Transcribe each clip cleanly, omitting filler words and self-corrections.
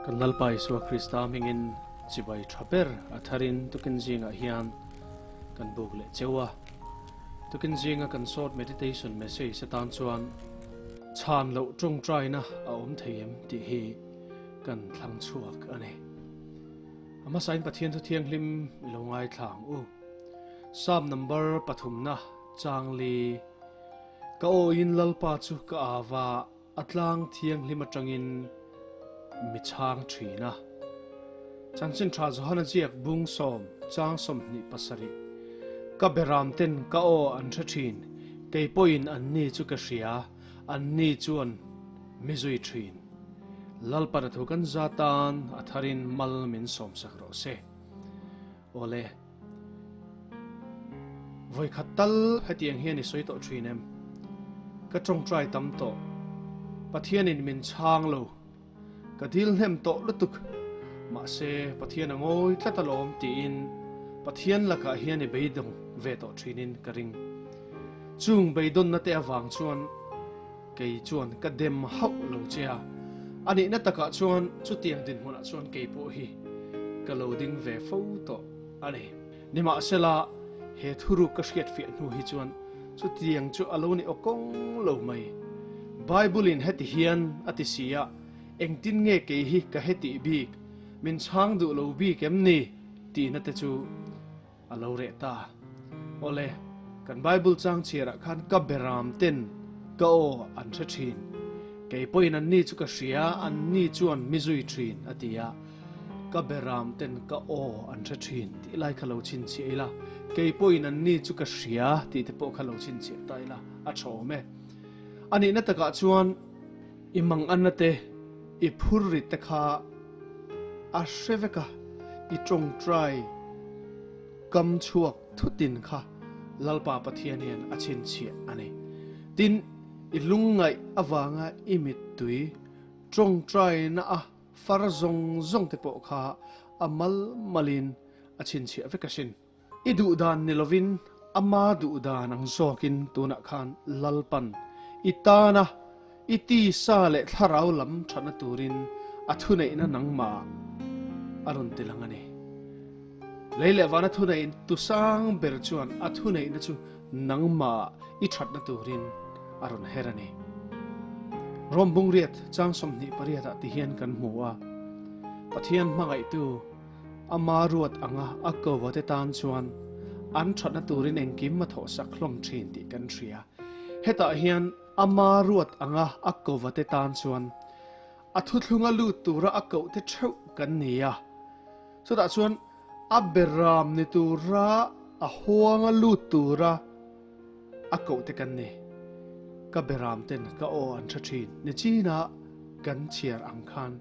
Kan Lalpa Isua Krista hmingin chibai tha ber a tharin tukin zingah hian kan buk leh cheu a. Tukin zinga kan short meditation message atan chuan chhan loh tawngtaina a awm thei em tih hi kan thlang chhuak a ni. A hmasain Pathian thu thianghlim i lo ngaithla ang u. Psalm number pathumna changli Ka awiin Lalpa chu ka ava a tlang thianghlim atangin mi chhang thin a. Chanchin tha Johana ziak bung sawm chang 27 Ka beram ten ka aw an hre thin, kei pawhin anni chu ka hria, anni chuan mi zui thin. Lalpan a thu kan za tan a tharin mal min sawmsak rawh se. Awle. Vawikhat tal hetiang hian i sawi tawh thin em? Ka tawngtai tam tawh. Pathianin min chhang lo. Ka dil hnem tawh lutuk. Mahse, Pathian a ngawi tlat alawm tiin Pathian lakah hian i beidawng ve tawh thinin ka ring. Chung beidawnna te avang chuan kei chuan ka dem hauh lo che a, a nihna takah chuan chutiang dinhmunah chuan kei pawh hi ka lo ding ve fo tawh a ni. Nimahsela, he thuruk ka hriatfiah hnu hi chuan chutiang chu a lo ni aw kawng lo mai. Bible-in heti hian a ti si a, Engtin nge kei hi ka hetih bik, min chhang duh lo bik em ni? tihna te chu A lo reh ta. Awle, kan Bible chang chhiarah khan ka beram ten ka aw an hre thin. Kei pawhin an ni chu ka hria, an ni chuan mi zui thin, a ti a. Ka beram ten ka aw an hre thin tih lai kha lo chhinchhiah ila, kei pawhin an ni chu ka hria tih te pawh kha lo chhinchhiah ta ila, a tha awm e. A nihna takah chuan i manganna te, i phur rit te kha A hre vek a, i tawngtai kam chhuak thutin kha Lalpa Pathian hian a chhinchhiah a ni. Tin, i lungngaih avanga i mittui tawngtaina a far zawng zawng te pawh kha a mal malin a chhinchhiah vek asin. I duh dan ni lovin ama duh dan ang zawkin tunah khan Lalpan i tana i tisa leh thlarau lam thatna turin a thuneihna nangmah a rawn ti lang a ni. Lei leh vana thuneih tu sang ber chuan a thuneihna chu nangmah i thatna turin a rawn her a ni. Rom bungriat chang 28 ah ti hian kan hmu a, Pathian hmangaihtu, Ama ruat anga a ko te tan chuan an thatna turin engkim a thawhsak hlawm thin tih kan hria. Hetah hian ama ruat anga a ko te tan chuan a thuthlunga lut tura a koh te theuh kan ni a. Chutah chuan a beram ni tura a huanga lut tura a koh te kan ni. Ka beram ten ka aw an hre thin nichinah kan chhiar ang khan.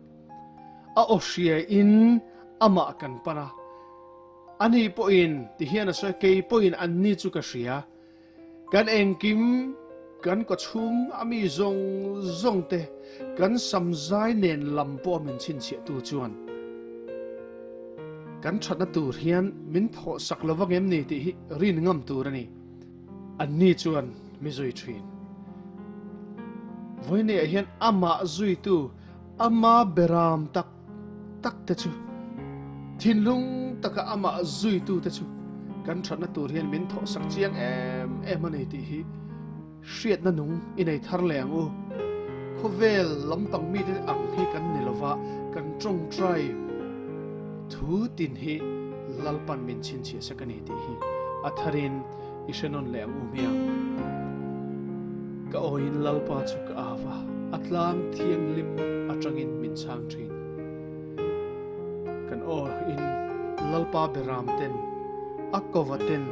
A aw hria in amah kan pan a, ani pawhin ti hian a sawi, kei pawhin anni chu ka hria, kan engkim kan kawchhung a mi zawng zawng te kan samzai nen lam pawh a min chhinchhiah tu chuan kan thatna tur hian min thawhsak lo vang em ni tih hi rin ngam tur a ni. Anni chuan mi zui thin. Vawineah hian amah zuitu Ama beram tak tak te chu thinlung taka amah zuitu te chu kan thatna tur hian min thawhsak chiang em em a ni tih hi hriatna nung i nei thar leh ang u. Khawvel lampang mite ang hi kan ni lova, kan tawngtai thu tin hi Lalpan min chhinchhiah sak a ni tih hi a tharin I hre nawn leh ang u hmiang. Ka awiin Lalpa chu ka av a, a tlang thianghlim atangin min chhang thin. Kan awiin Lalpa beram ten, a kova ten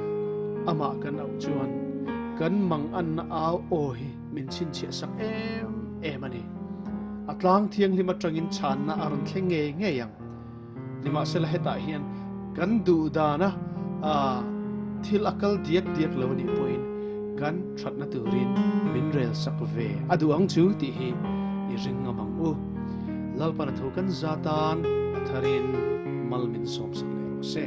amah kan auh chuan kan manganna au aw hi min chhinchhiah sak em em a ni. A tlang thianghlim atangin chhanna a rawn thleng ngei ngei ang. Nimahsela hetah hian kan duh dana thil a kal diak diak lo anih pawhin kan thatna turin min rel sak ve a duh ang chu tih hi i ring ngam ang u. Lalpan a thu kan za tan a tharin mal min sawm sak leh rawh se.